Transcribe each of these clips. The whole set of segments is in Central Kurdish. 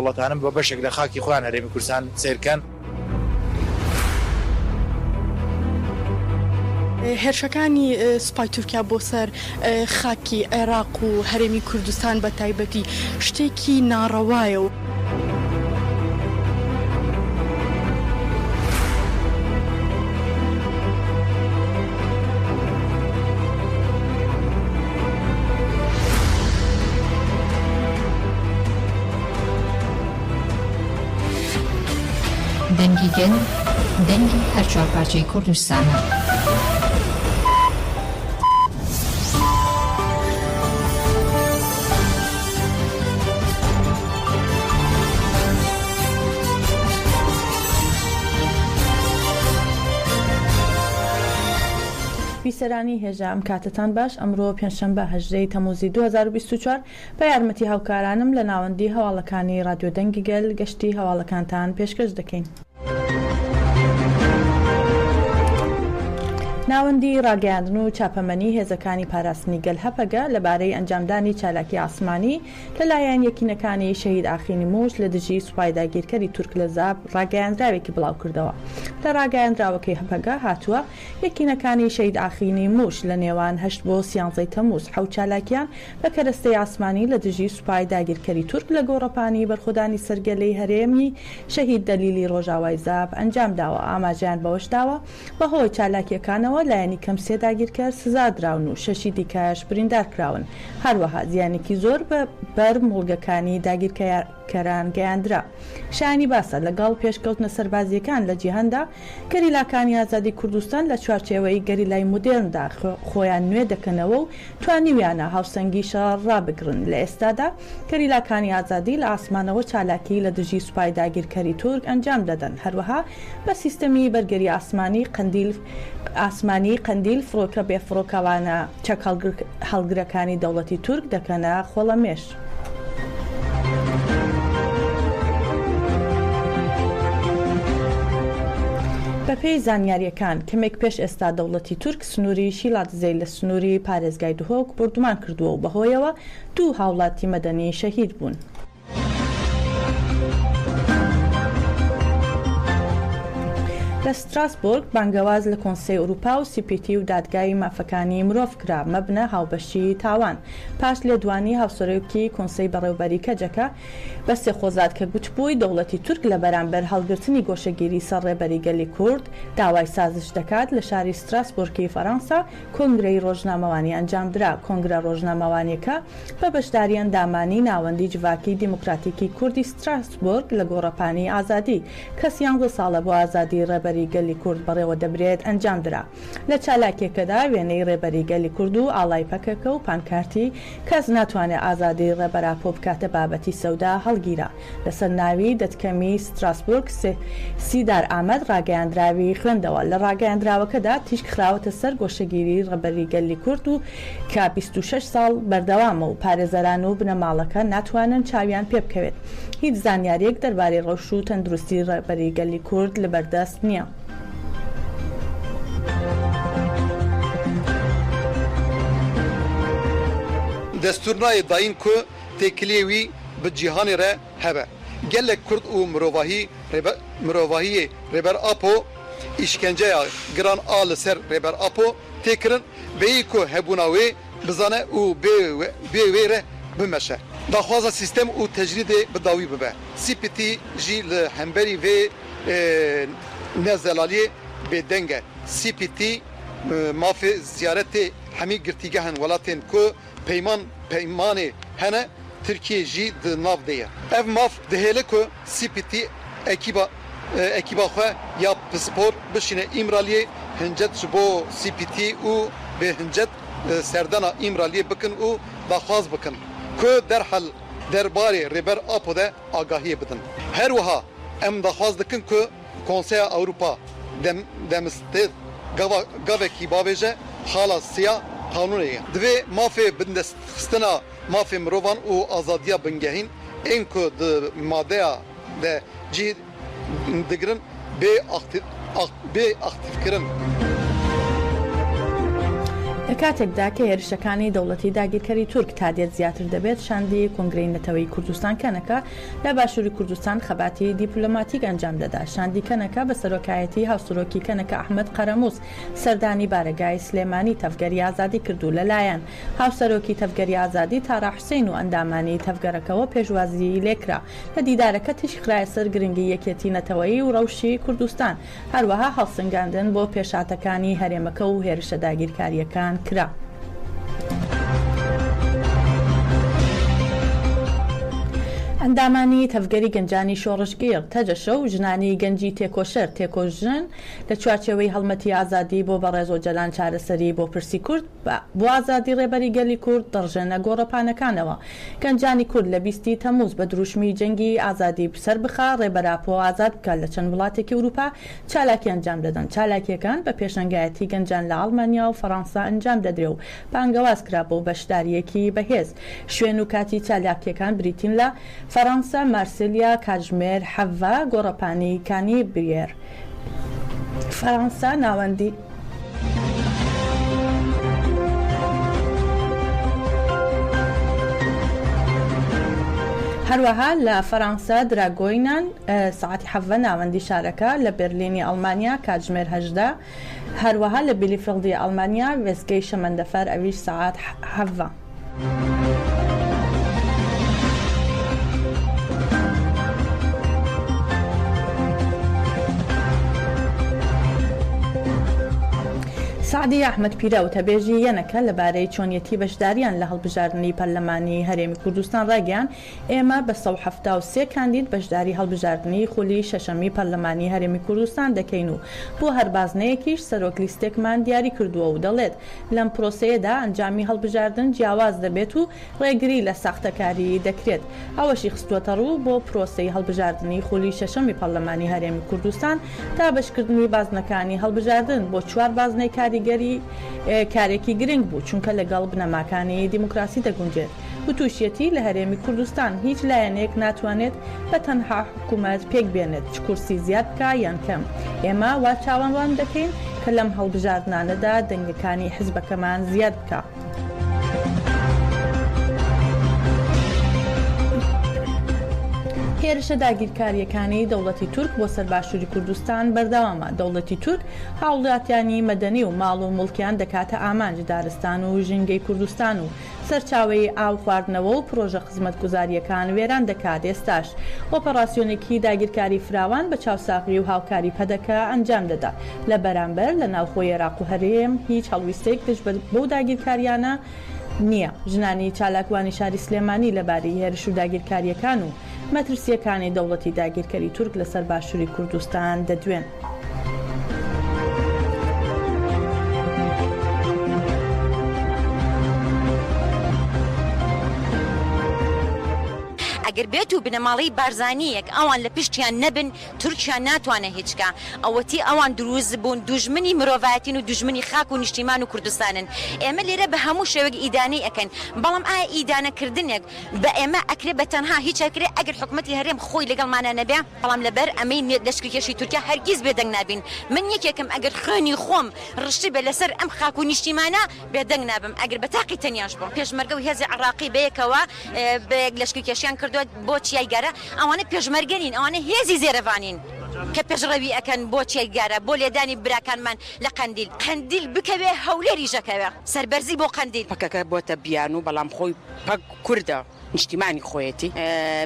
دەوڵەتانە بە بەشێک لە خاکی خۆیان هەرێمی کوردستان سەیر کەن. هێرشەکانی سوپای تورکیا بۆ سەر خاکی عێراق و هەرێمی کوردستان بە تایبەتی شتێکی ناڕەوایە و. دەنگی گەل، دەنگی هەرچوار پارچەی کوردستانە. بیسەرانی هێژا ئەم کاتەتان باش ئەمرۆ پێنجشەنبە 18 ی تەموزی 2024 بە یارمەتی هاوکارانم لە ناوەندی هەواڵەکانی ڕادیۆ دەنگی گەل گەشتی هەواڵەکانتان پێشکەش دەکەین. ناوەندی ڕاگەیاندن و چاپەمەنی هێزەکانی پاراستنی گەل هەپەگە لەبارەی ئەنجامدانی چالاکی ئاسمانی لەلایەن یەکینەکانی شەهید ئاخینی موش لە دژی سوپای داگیرکەری تورک لە زاپ ڕاگەیاندراوێکی بڵاوکردەوە. لە ڕاگەیاندراوەکەی هەپەگە هاتووە، یەکینەکانی شەهید ئاخینی موش لە نێوان هەشت بۆ سیانزەی تەمووز حەوت چالاکیان بە کەرەستەی ئاسمانی لە دژی سوپای داگیرکەری تورک لە گۆڕەپانی بەرخۆدانی سەرگەلەی هەرێمی شەهید دەلیلی ڕۆژاوای زاپ ئەنجامداوە، ئاماژەیان بەوەشداوە، بەهۆی چالاکییەکانەوە لایەنی کەم سێ داگیرکەر سزادراون و شەشی دیکەش بریندارکراون، هەروەها زیانێکی زۆر بە بەر موڵگەکانی داگیرکەران گەیاندرا. شایانی باسە، لەگەڵ پێشکەوتنە سەربازییەکان لە جیهاندا، گەریلاکانی ئازادی کوردستان لە چوارچێوەی گەریلای مۆدێرندا خۆیان نوێ دەکەنەوە و توانیویانە هاوسەنگی شەڕ ڕابگرن. لە ئێستادا گەریلاکانی ئازادی لە ئاسمانەوە چالاکی لە دژی سوپای داگیرکەری تورک ئەنجام دەدەن، هەروەها بە سیستەمی بەرگری ئاسمانی قەندیل ئاسمانی قەندیل فڕۆکە بێفڕۆکەوانە چەک هەڵگرەکانی دەوڵەتی تورک دەکەنە خۆڵەمێش. بەپێی زانیارییەکان، کەمێک پێش ئێستا دەوڵەتی تورک سنووری شیلادزێی لە سنووری پارێزگای دهۆک بۆردومان کردووە و بەهۆیەوە دوو هاوڵاتی مەدەنی شەهید بوون. لە ستراسبۆرگ بانگەواز لە کۆنسەی ئوروپا و سی پی تی و دادگای مافەکانی مرۆڤ کرا مەبنە هاوبەشی تاوان پاش لێدوانی هاوسەرۆکی کۆنسەی بەڕێوبەری کەجەکە بەسێ خۆزات کە گوتبووی دەوڵەتی تورک لە بەرامبەر هەڵگرتنی گۆشەگیری سەر ڕێبەری گەلی کورد داوای سازش دەکات لە شاری ستراسبۆرگی فەرەنسا کۆنگرەی ڕۆژنامەوانی ئەنجامدرا کۆنگرە ڕۆژنامەوانیەکە بە بەشداری ئەندامانی ناوەندی جڤاکی دیموکراتیکی کوردی ستراسبۆرگ لە گۆڕەپانی ئازادی کە سیانزە ساڵە بۆ ئازادی ڕێبەری گەلی کورد بەڕێوەدەبرێت ئەنجامدرا. لە چالاکیەکەدا وێنەی ڕێبەری گەلی کورد و ئاڵای پەکەکە و پانکارتی کەس ناتوانێت ئازادی ڕێبەر ئاپۆ بکاتە بابەتی سەودا هەڵگیرا. لەسەر ناوی دەتکەمی ستراسبورگ سیدار ئامەد ڕاگەیاندراوی خوێندەوە. لە ڕاگەیاندراوەکەدا تیشک خراوەتە سەر گۆشەگیری ڕێبەری گەلی کورد و کە 26 ساڵ بەردەوامە و پارێزەران و بنەماڵەکە ناتوانن چاویان پێبکەوێت. هیچ زانیارییەک دەربارەی ڕەوش و تەندروستی ڕێبەری گەلی کورد لەبەردەست نییە. دەستوور نایە دایین ku têkiliyê wî bi cîhanê re hebe. Gelek Kurd û mirovahî mirovahiyê Rêber Apo îşkenceya giran a li ser Rêber Apo tê kirin bêyî ku hebûna wê bizane û bê wê re bimeşe. Daxwaza sîstem û tecrîdê bi dawî bibe. CPT jî li hemberî vê nezelaliyê bêdeng e. CPT mafê ziyaretê hemî girtîgehên welatên ku peyman peymanê hene Tirkiye jî di nav de ye. Ev maf dihêle ku CPT ekîba ekîba xwe ya pispor bişîne Îmraliyê hincet ji bo CPT û bê hincet serdana Îmraliyê bikin û daxwaz bikin ku derhal derbarê Rêber Apo de agahiyê bidin. Her wiha em daxwaz dikin ku Konseya Ewropa dem demistê gava gavekî bavêje xala siya qanûnê ye. Divê mafê bindestxistina mafê mirovan û azadiya bingehîn ên ku di madeya de cih digirin bê bê aktîvkirin. لە کاتێکدا کە هێرشەکانی دەوڵەتی داگیرکەری تورک تا دێت زیاتر دەبێت، شاندی کۆنگرەی نەتەوەیی کوردستان کەنەکە لە باشووری کوردستان خەباتی دیپلۆماتیک ئەنجام دەدات. شاندی کەنەکە بە سەرۆکایەتی هاوسەرۆکی کەنەکە ئەحمەد قەرەمووس سەردانی بارەگای سلێمانی تەڤگەری ئازادی کرد و لەلایەن هاوسەرۆکی تەڤگەری ئازادی تارا حوسەین و ئەندامانی تەڤگەرەکەوە پێشوازیی لێکرا. لە دیدارەکە تیشک خرایە سەر گرنگی یەکێتی نەتەوەیی و ڕەوشی کوردستان، هەروەها هەڵسنگاندن بۆ پێشهاتەکانی هەرێمەکە و هێرشە داگیرکارییەکان کرا. ئەندامانی تەڤگەری گەنجانی شۆڕشگێڕ، تەجەشە، و ژنانی گەنجی تێکۆشەر، تێکۆشژن، لە چوارچێوەی هەڵمەتی ئازادی بۆ بەڕێز ئۆجەلان چارەسەری بۆ پرسی کورد، بۆ ئازادی ڕێبەری گەلی کورد دەڕژێنە گۆڕەپانەکانەوە. گەنجانی کورد لە 20 ی تەمووز بە دروشمی جەنگی ئازادی سەربخە، ڕێبەر ئاپۆ ئازاد بکە لە چەند وڵاتێکی ئورووپا چالاکی ئەنجام دەدەن. چالاکییەکان بە پێشەنگایەتی گەنجان لە ئەڵمانیا و فەڕانسە ئەنجام دەدرێ و بانگەواز کرا بۆ بەشدارییەکی بەهێز. شوێن و کاتی چالاکییەکان بریتین لە، فەڕانسە، مارسیلیا، کاتژمێر حەڤە، گۆڕەپانی کانیبریێر. فەرەنسا ناوەندی. هەروەها لە فەرەنسا دراگۆینان سەعاتی حەڤە ناوەندی شارەکە، لە بێرلینی ئەڵمانیا کاتژمێر 18، هەروەها لە بیلیفیڵدی ئەڵمانیا وێستگەی شەمەندەفەر ئەویش سەعات حەڤە. سەعدی ئەحمەد پیرە، وتەبێژی یەنەکە لەبارەی چۆنیەتی بەشدارییان لە هەڵبژاردنی پەرلەمانی هەرێمی کوردستان ڕایگەیاند، ئێمە بە 173 کاندید بەشداری هەڵبژاردنی خولی شەشەمی پەرلەمانی هەرێمی کوردستان دەکەین و بۆ هەر بازنەیەکیش سەرۆک لیستێکمان دیاری کردووە و دەڵێت لەم پرۆسەیەدا ئەنجامی هەڵبژاردن جیاواز دەبێت و ڕێگری لە ساختەکاری دەکرێت. ئەوەشی خستووەتەڕوو، بۆ پرۆسەی هەڵبژاردنی خولی شەشەمی پەڕلەمانی هەرێمی کوردستان، دابەشکردنی بازنەکانی هەڵبژاردن بۆ چوار بازنەی کاریگەری کارێکی گرنگ بوو، چونکە لەگەڵ بنەماکانی دیموکراسی دەگونجێت. وتوشیەتی، لە هەرێمی کوردستان هیچ لایەنێک ناتوانێت بە تەنها حکومەت پێکبێنێت، چ کورسی زیاد بکا یان کەم، ئێمە وا چاوەڕوان دەکەین کە لەم هەڵبژاردنانەدا دەنگەکانی حزبەکەمان زیاد بکا. هێرشە داگیرکارییەکانی دەوڵەتی تورک بۆ سەر باشووری کوردستان بەردەوامە، دەوڵەتی تورک هاوڵاتیانی مەدەنی و ماڵ و موڵکیان دەکاتە ئامانج، دارستان و ژینگەی کوردستان و سەرچاوەی ئاو خواردنەوە و پڕۆژە خزمەتگوزارییەکان وێران دەکات، ئێستاش ئۆپەڕاسیۆنێکی داگیرکاری فراوان بە چاوساغی و هاوکاری پەدەکە ئەنجام دەدات، لە بەرامبەر لە ناوخۆی عێراق و هەرێم هیچ هەڵویستێک دژ بەو داگیرکاریانە نییە. ژنانی چالاکوانی شاری سلێمانی لەبارەی هێرش و داگیرکارییەکان و مەترسییەکانی دەوڵەتی داگیرکەری تورک لەسەر باشووری کوردستان دەدوێن. ئەگەر بێت و بنەماڵەی بارزانییەک ئەوان لە پشتیان نەبن تورکیا ناتوانێ هیچ کا، ئەوەتی ئەوان دروست بوون دوژمنی مرۆڤایەتین و دوژمنی خاک و نیشتیمان و کوردستانن، ئێمە لێرە بە هەموو شێوەیەک ئیدانەی ئەکەین، بەڵام ئایا ئیدانە کردنێک بە ئێمە ئەکرێ بە تەنها هیچ ئەکرێ ئەگەر حکومەتی هەرێم خۆی لەگەڵمانا نەبێ، بەڵام لەبەر ئەمەی لەشکرکێشی تورکیا هەرگیز بێدەنگ نابین، من یەکێکم ئەگەر خوێنی خۆم ڕشتبێ لەسەر ئەم خاک و نیشتیمانە بێدەنگ نابم ئەگەر بە تاقی تەنیاش بم. پێشمەرگە و هێزی عێڕاقی بەیەکەوە بەیەک لەشکرکێشیان کردووە بۆ چیای گارە، ئەوانە پێشمەرگە نین، ئەوانە هێزی زێرەڤانین کە پێشڕەوی ئەکەن بۆ چیای گارە بۆ لێدانی براکانمان لە قەندیل. قەندیل بکەوێ هەولێریش ئەکەوێ. سەربەرزی بۆ قەندیل. پەکەکە بۆتە بیانوو بەڵام خۆی پەک کوردە. نیشتیمانی خۆیەتی.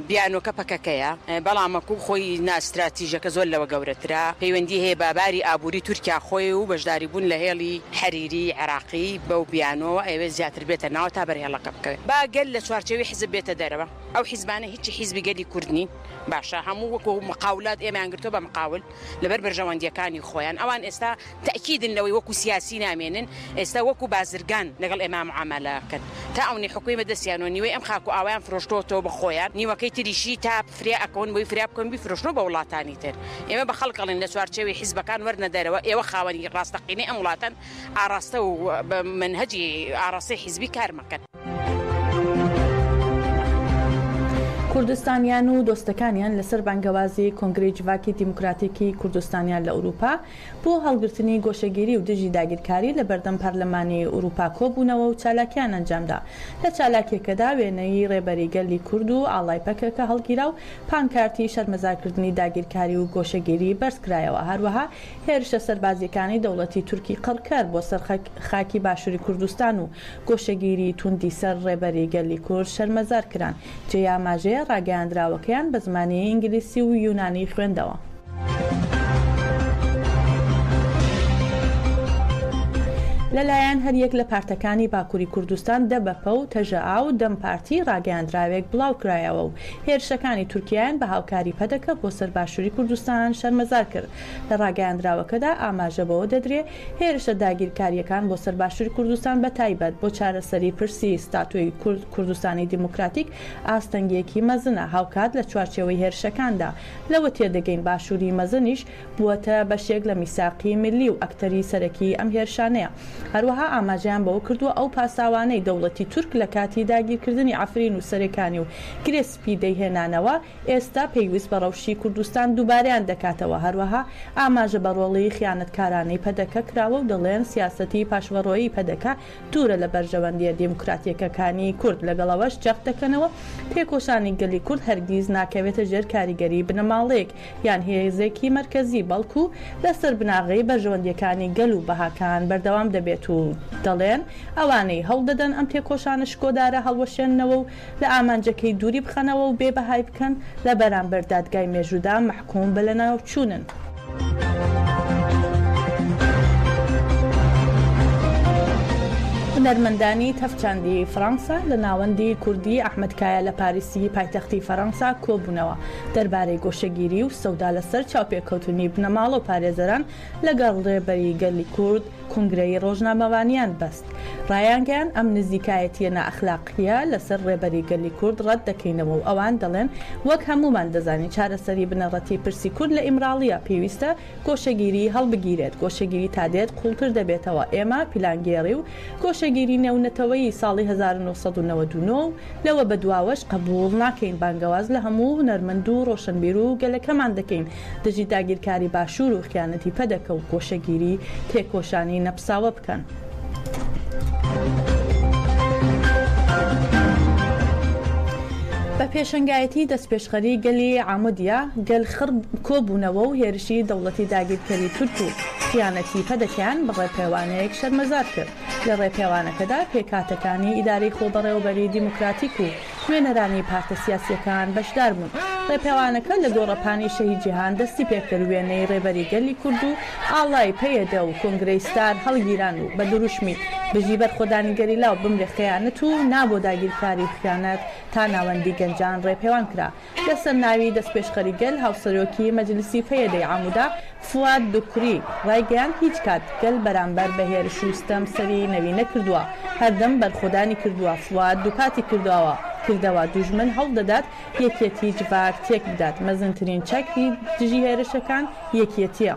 بیانۆکە پەکەکەیە، بەڵام وەکو خۆی نا ستراتیژەکە زۆر لەوە گەورەترە، پەیوەندی هەیە بە باری ئابووری تورکیا خۆی و بەشداری بوون لە هێڵی حەریری عێراقی بەو بیانۆوە ئەیەوێت زیاتر بێتە ناوە تا بەر هێڵەکە بکەوێت. با گەل لە چوارچێوەی حیزب بێتە دەرەوە، ئەو حیزبانە هیچی حیزبی گەلی کورد نین، باشە هەموو وەکو مقاولات ئێمەیان گرتووە بە مقاول لەبەر بەرژەوەندییەکانی خۆیان، ئەوان ئێستا تەئکیدن لەوەی وەکو سیاسی نامێنن، ئێستا وەکو بازرگان لەگەڵ ئێمە معامەلە ئەکەن. تا ئەونەی حکومی بە دەستیانەوە نیوەی ئەم خاک و ئاوەیان فرۆشتۆتەوە بە خۆیان، نیوەکەی تریشی تا فریا ئەکەون بۆی فریا بکەون بیفرۆشنەوە بە وڵاتانی تر. ئێمە بە خەڵک ئەڵێین لە چوارچێوەی حیزبەکان وەرنە دەرەوە، ئێوە خاوەنی ڕاستەقینەی ئەم وڵاتەن، ئاڕاستە و بە مەنهەجی ئاڕاستەی حیزبی کار مەکەن. کوردستانیان و دۆستەکانیان لەسەر بانگەوازی کۆنگرەی جڤاکی دیموکراتیکی کوردستانیان لە ئورووپا بۆ هەڵگرتنی گۆشەگیری و دژی داگیرکاری لە بەردەم پەرلەمانی ئورووپا کۆبوونەوە و چالاکیان ئەنجامدا. لە چالاکیەکەدا وێنەی ڕێبەری گەلی کورد و ئاڵای پەکەکە هەڵگیرا و پانکارتی شەرمەزارکردنی داگیرکاری و گۆشەگیری بەرزکرایەوە. هەروەها هێرشە سەربازییەکانی دەوڵەتی تورکی قڕکەر بۆ سەر خاکی باشووری کوردستان و گۆشەگیری توندی سەر ڕێبەری گەلی کورد شەرمەزار کران. جێی ئاماژەیە ڕاگەیاندراوەکەیان بە زمانی ئینگلیسی و یونانی خوێندەوە. لەلایەن هەریەک لە پارتەکانی باکوری کوردستان دەبەپە و تەژەئا و دەم پارتی ڕاگەیاندراوێک بڵاوکرایەوە و هێرشەکانی تورکیایان بە هاوکاری پەدەکە بۆ سەر باشوری کوردستان شەرمەزار کرد. لە ڕاگەیاندراوەکەدا ئاماژە بەوە دەدرێ، هێرشە داگیرکارییەکان بۆ سەر باشوری کوردستان بە تایبەت بۆ چارەسەری پرسی ستاتۆی کورد کوردستانی دیموکراتیک ئاستەنگییەکی مەزنە، هاوکات لە چوارچێوەی هێرشەکاندا لەوە تێدەگەین باشوری مەزنیش بووەتە بەشێک لە میساقی میللی و ئەکتەری سەرەکی ئەم هێرشانەیە. هەروەها ئاماژەیان بەوە کردووە ئەو پاساوانەی دەوڵەتی تورک لە کاتی داگیرکردنی عەفرین و سەرێکانی و گرێ سپی دەیهێنانەوە ئێستا پەیوست بە ڕەوشی کوردستان دووبارەیان دەکاتەوە، هەروەها ئاماژە بە ڕۆڵی خیانەتکارانەی پەدەکە کراوە و دەڵێن سیاسەتی پاشڤەڕۆیی پەدەکە دوورە لە بەرژەوەندییە دیموکراتییەکەکانی کورد، لەگەڵ ئەوەش جەخت دەکەنەوە تێکۆشانی گەلی کورد هەرگیز ناکەوێتە ژێر کاریگەری بنەماڵەیەک یان هێزێکی مەرکەزی بەڵکو لەسەر بناغەی بەرژەوەندییەکانی گەل و بەهاکان بەردەوام دەبێت و دەڵێن ئەوانەی هەوڵدەدەن ئەم تێکۆشانە شکۆدارە هەڵوەشێننەوە و لە ئامانجەکەی دووری بخەنەوە و بێ بەهای بکەن، لە بەرامبەر دادگای مێژوودا مەحکوم بە لەناوچوونن. هونەرمەندانی تەفچاندی فەرەنسا لە ناوەندی کوردی ئەحمەد کایا لە پاریسی پایتەختی فەرەنسا کۆبوونەوە، دەربارەی گۆشەگیری و سەودا لەسەر چاوپێکەوتنی بنەماڵە و پارێزەران لەگەڵ ڕێبەری گەلی کورد کۆنگرەی ڕۆژنامەوانیان بەست. ڕایانگەیاند ئەم نزیکایەتییە نائەخلاقییە لەسەر ڕێبەری گەلی کورد ڕەت دەکەینەوە و ئەوان دەڵێن وەک هەموومان دەزانین چارەسەری بنەڕەتی پرسی کورد لە ئیمراڵییە، پێویستە گۆشەگیری هەڵبگیرێت، گۆشەگیری تا دێت قووڵتر دەبێتەوە، ئێمە پیلانگێڕی و گۆشەگیری نێونەتەوەیی ساڵی 1999 و لەوە بەدواوەش قبووڵ ناکەین، بانگەواز لە هەموو هونەرمەند و ڕۆشنبیر و گەلەکەمان دەکەین دژی داگیرکاری باشوور و خیانەتی پەدەکە و گۆشەگیری تێکۆشانی نەپساوە بکەن. بە پێشەنگایەتی دەستپێشخەری گەلی عامودیا، گەل خڕ کۆبوونەوە و هێرشی دەوڵەتی داگیرکەری تورک و خیانەتی پەدەکەیان بە ڕێپێوانێک شەرمەزار کرد. لە ڕێپێوانەکەدا پێکهاتەکانی ئیدارەی خۆبەڕێوەبەری دیموکراتیک و نوێنەرانی پارتە سیاسییەکان بەشدار بوون. ڕێپێوانەکە لە گۆڕەپانی شەهید جیهان دەستی پێکرد، وێنەی ڕێبەری گەلی کورد و ئاڵای پەیەدە و کۆنگرەی ستار هەڵگیران و بە دروشمی بژی بەرخۆدانی گەریلا و بمرێ خەیانەت و نا بۆ داگیرکاری و خیانەت تا ناوەندی گەنجان ڕێپێوان کرا. لەسەر ناوی دەستپێشخەری گەل، هاوسەرۆکی مەجلسی پەیەدەی عامودا، فواد دوکری، ڕایگەیاند، هیچ کات گەل بەرامبەر بە هێرش و ستەم سەری نەوی نەکردووە، هەردەم بەرخۆدانی کردووە، فواد دووپاتی کردەوە، کردەوە دوژمن هەوڵدەدات یەکیەتی جڤاک تێکبدات، مەزنترین چەک دژی هێرشەکان یەکیەتیە.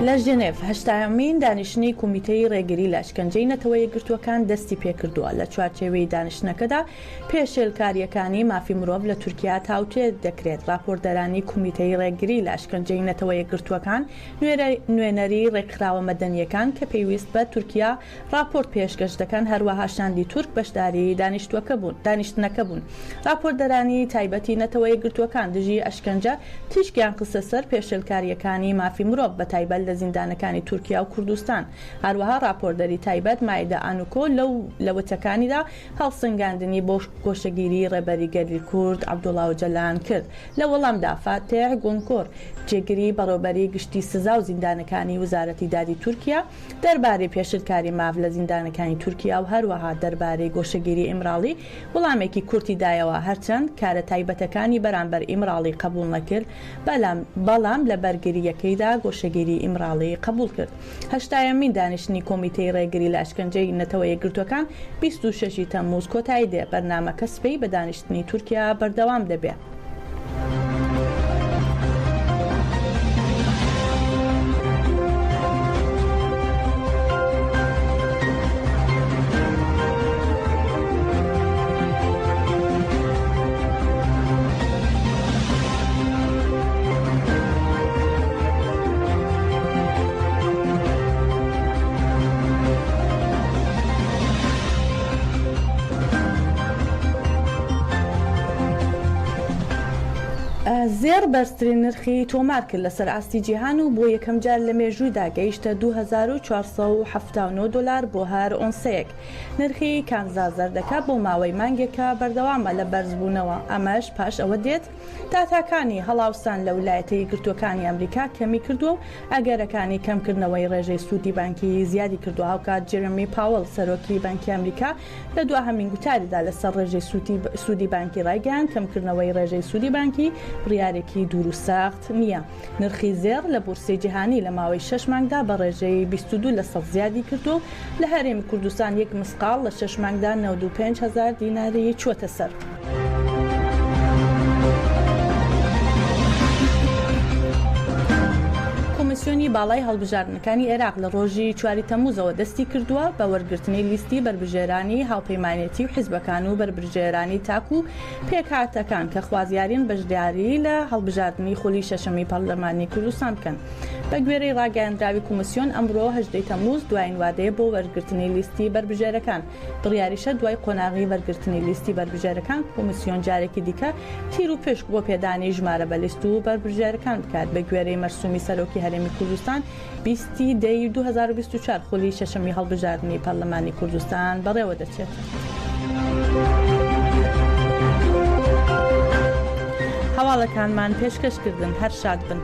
لە ژنێڤ هەشتامین دانیشتنی کومیتەی ڕێگری لە ئەشکەنجەی نەتەوە یەکگرتووەکان دەستی پێکردووە، لە چوارچێوەی دانیشتنەکەدا پێشێلکارییەکانی مافی مرۆڤ لە تورکیا تاوتوێ دەکرێت، ڕاپۆرتدەرانی کومیتەی ڕێگری لە ئەشکەنجەی نەتەوە یەکگرتووەکان، نوێنەری ڕێکخراوە مەدەنییەکان کە پەیوست بە تورکیا ڕاپۆرت پێشکەش دەکەن، هەروەها شاندی تورک بەشداری دانیشتنەکە بوون. ڕاپۆرتدەرانی تایبەتی نەتەوە یەکگرتووەکان دژی ئەشکەنجە تیشکیان خستە سەر پێشێلکارییەکانی مافی مرۆڤ بەتایبەت لە زیندانەکانی تورکیا و کوردستان. هەروەها ڕاپۆرتدەری تایبەت مایدە ئانوکۆ لەو لە وتەکانیدا هەڵسەنگاندنی بۆ گۆشەگیری ڕێبەری گەلی کورد عەبدوڵا ئۆجەلان کرد. لە وەڵامدا فاتیح گونگۆر، جێگری بەڕێوبەری گشتی سزا و زیندانەکانی وزارەتی دادی تورکیا، دەربارەی پێشلکاری ماف لە زیندانەکانی تورکیا و هەروەها دەربارەی گۆشەگیری ئیمراڵی وڵامێکی کورتی دایەوە، هەرچەند کارە تایبەتەکانی بەرامبەر ئیمراڵی قەبوڵ نەکرد، بەڵام لە بەرگرییەکەیدا گۆشەگیری ئیمراڵی. ئیمراڵی قبوڵ کرد. هەشتایەمین دانیشتنی کۆمیتەی ڕێگری لە ئەشکەنجەی نەتەوە یەکگرتووەکان 26 ی تەمموز کۆتایی دێ، بەرنامەکە سبەی بە دانیشتنی تورکیا بەردەوام دەبێ. زێڕ بەرزترین نرخی تۆمارکرد لەسەر ئاستی جیهان و بۆ یەکەمجار لە مێژوویدا گەیشتە 2479 دۆلار بۆ هەر ئۆنسەیەک. نرخی کانزا زەردەکە بۆ ماوەی مانگێکە بەردەوامە لە بەرزبوونەوە، ئەمەش پاش ئەوە دێت داتاکانی هەڵاوسان لە ولایەتە یەکگرتووەکانی ئەمریکا کەمیکردووە و ئەگەرەکانی کەمکردنەوەی ڕێژەی سوودی بانکی زیادی کردووە. هاوکات جێرمی پاوڵ سەرۆکی بانکی ئەمریکا لە دواهەمین گوتاریدا لەسەر ڕێژەی سوودی بانکی ڕایگەیاند، کەمکردنەوەی ڕێژەی سوودی بانکی بڕیارێکی دوور و سەخت نییە. نرخی زێڕ لە بورسەی جیهانی لە ماوەی شەش مانگدا بە ڕێژەی 22 لەسەد زیادی کردووە و لە هەرێمی کوردستان یەک مسقاڵ لە شەش مانگدا 95 هەزار دیناری چووەتە سەر. کۆمیسیۆنی باڵای هەڵبژاردنەکانی عێراق لە ڕۆژی چواری تەمموزەوە دەستی کردووە بە وەرگرتنی لیستی بەربژێرانی هاوپەیمانێتی و حیزبەکان و بەربژێرانی تاک و پێکهاتەکان کە خوازیارین بەشداری لە هەڵبژاردنی خولی شەشەمی پەرلەمانی کوردستان بکەن. بەگوێرەی ڕاگەیاندراوی کۆمیسیۆن، ئەمڕۆ هەژدەی تەمموز دوایین وادەیە بۆ وەرگرتنی لیستی بەربژێرەکان، بڕیاریشە دوای قۆناغی وەرگرتنی لیستی بەربژێرەکان کۆمیسیۆن جارێکی دیکە تیروپشک بۆ پێدانی ژمارە بە لیست و بەربژێرەکان بکات. بەگوێرەی مەرسومی سەرۆکی هەرێمی کوردستان 20 ی دەی 2024 خولی شەشەمی هەڵبژاردنی پەرلەمانی کوردستان بەڕێوەدەچێت. هەواڵەکانمان پێشکەش کردن هەر شاد بن.